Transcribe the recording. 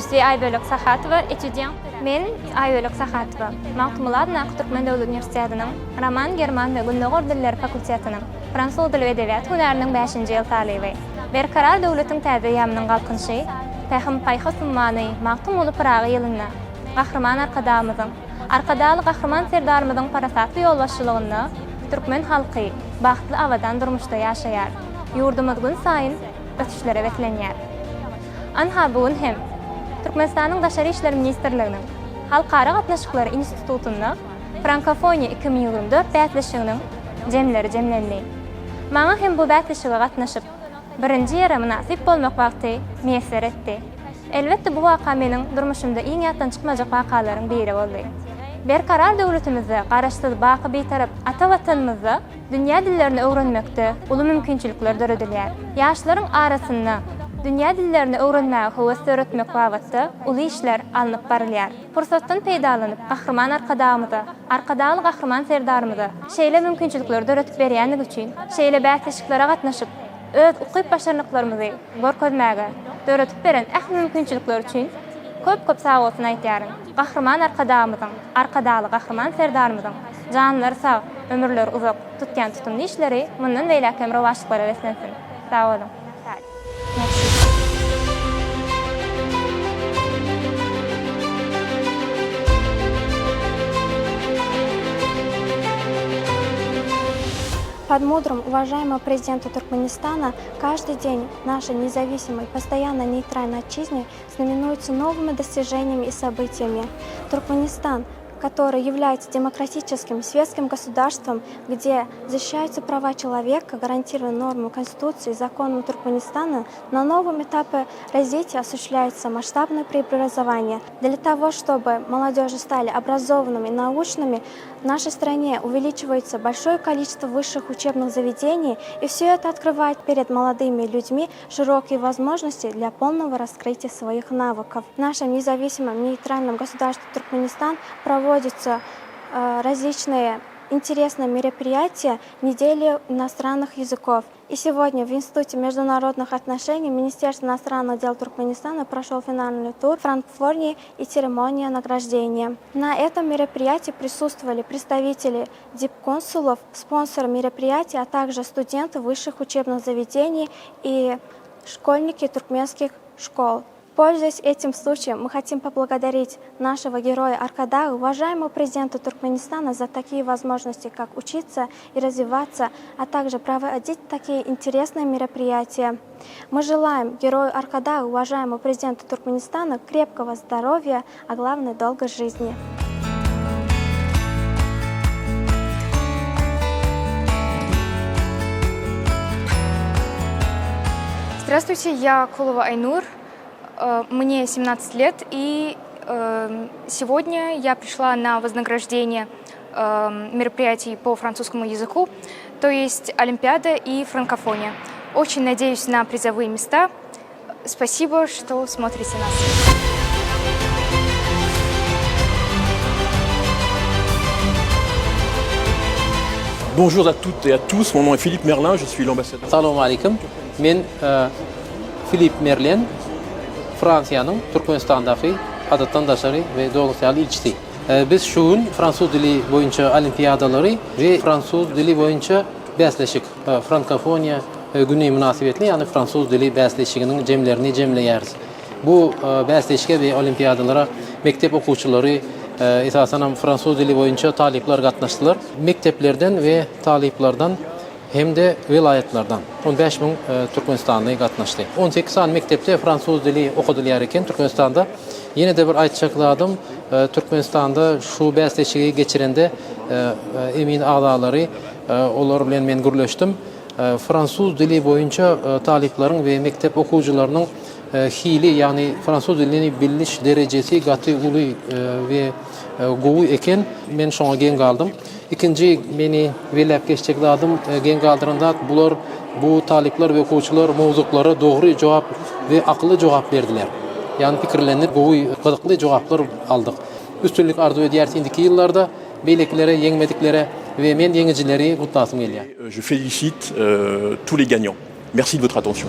suis Aýbölek Sahatowa, étudiante de la. Men Aýbölek Sahatowa, Magtymguly adyndaky Türkmen döwlet uniwersitetiniň Roman, german we gündogar dilleri fakultetiniň fransuz dili we edebiýaty hünäriniň bäşinji ýyl talyby. Berkarar döwletiň täze eýýamynyň Galkynyşy, Pähim-paýhas ummany Magtymguly Pyragy ýylynda Gahryman Arkadagymyzyň, Arkadagly Gahryman Serdarymyzyň parasatly ýolbaşçylygynda türkmen halky bagtly abadan durmuşda ýaşaýar. Ýurdumyz günsaýyn ösüşlere beslenýär. Anha, bu gün hem Türkmenistanyň Daşary işler ministrliginiň Halkara gatnaşyklary institutynda Frankofoniýa 2024 bäsleşiginiň jemleri jemlendi. Maňa hem bu bäsleşige gatnaşyp, birinji ýere mynasyp bolmak bagty miýesser etdi. Elbetde, bu waka meniň durmuşymda iň ýatdan çykmajak wakalaryň biri boldy. Berkarar döwletimizde, Garaşsyz, baky Bitarap ata Watanymyzda dünýä dillerini öwrenmekde uly mümkinçilikler döredilýär. Ýaşlaryň arasynda dünýä dillerini öwrenmäge höwes döretmek babatda uly işler alnyp barylýar. Pursatdan peýdalanyp, Gahryman Arkadagymyza, Arkadagly Gahryman Serdarymyza şeýle mümkinçilikleri döredip berýändigi üçin, şeýle bäsleşiklere gatnaşyp, öz ukyp-başarnyklarymyzy görkezmäge döredip beren ähli mümkinçilikleri üçin köp-köp sagbolsun aýdýaryn. Gahryman Arkadagymyzyň, Arkadagly Gahryman Serdarymyzyň janlary sag, ömürleri uzak, tutýan tutumly işleri mundan beýläk hem rowaçlyklara beslensin! Sag boluň! Под мудрым уважаемого президента Туркменистана каждый день нашей независимой, постоянно нейтральной отчизне знаменуется новыми достижениями и событиями. Туркменистан который является демократическим светским государством, где защищаются права человека, гарантированы нормы Конституции и законом Туркменистана, на новом этапе развития осуществляется масштабное преобразование. Для того, чтобы молодежи стали образованными и научными, в нашей стране увеличивается большое количество высших учебных заведений, и все это открывает перед молодыми людьми широкие возможности для полного раскрытия своих навыков. В нашем независимом нейтральном государстве Туркменистан проводятся э, различные интересные мероприятия недели иностранных языков. И сегодня в Институте международных отношений Министерства иностранных дел Туркменистана прошел финальный тур Франкфурии и церемония награждения. На этом мероприятии присутствовали представители дипконсулов, спонсоры мероприятия, а также студенты высших учебных заведений и школьники туркменских школ. Пользуясь этим случаем, мы хотим поблагодарить нашего героя Аркадага, уважаемого президента Туркменистана, за такие возможности, как учиться и развиваться, а также проводить такие интересные мероприятия. Мы желаем герою Аркадагу, уважаемому президенту Туркменистана, крепкого здоровья, а главное – долгой жизни. Здравствуйте, я Кулова Айнур. Э, мне 17 лет, и эм, сегодня я пришла на вознаграждение эм, мероприятий по французскому языку, то есть Олимпиада и франкофония. Очень надеюсь на призовые места. Спасибо, что смотрите нас. Bonjour à toutes et à tous, mon nom est Philippe Merlin, je suis l'ambassadeur. Salam aleýkum. Men Filip Merlen, Fransiýanyň Türkmenistandaky Adatdan daşary we Doly ygtyýarly ilçisi. Biz şu gün fransuz dili boýunça olimpiadalary we fransuz dili boýunça bäsleşik, Frankofoniýa güni mynasybetli, ýagny fransuz dili bäsleşiginiň jemlerini jemleýäris. Bu bäsleşige we olimpiadalara mekdep okuwçylary, esasanam fransuz dili boýunça talyplar gatnaşdylar. Mekdeplerden we talyplardan hem-de welaýatlardan 15 müň türkmenistanly gatnaşdy. 18 sany mekdepde fransuz dili okadylýar eken Türkmenistanda. Ýene-de bir aýtjak zadym, Türkmenistanda şu bäsleşigi geçirende emin agzalary, olar bilen men gürleşdim. Fransuz dili boýunça talyplaryň we mekdep okuwçylarynyň hili, ýagny fransuz dilini biliş derejesi gaty uly we gowy eken. Men şoňa geň galdym. Ikinji meni belläp geçjek zadym, geň galdyran zat, bular, bu talyplar we okuwçylar mowzuklara dogry jogap we akylly jogap berdiler. Ýagny pikirlenip gowy, gyzykly jogaplar aldyk. Üstünlik arzuw edýäris indiki ýyllarda beýlekilere, ýeňmediklere we men ýeňijileri gutlasym gelýär. Je félicite tous les gagnants. Merci de votre attention.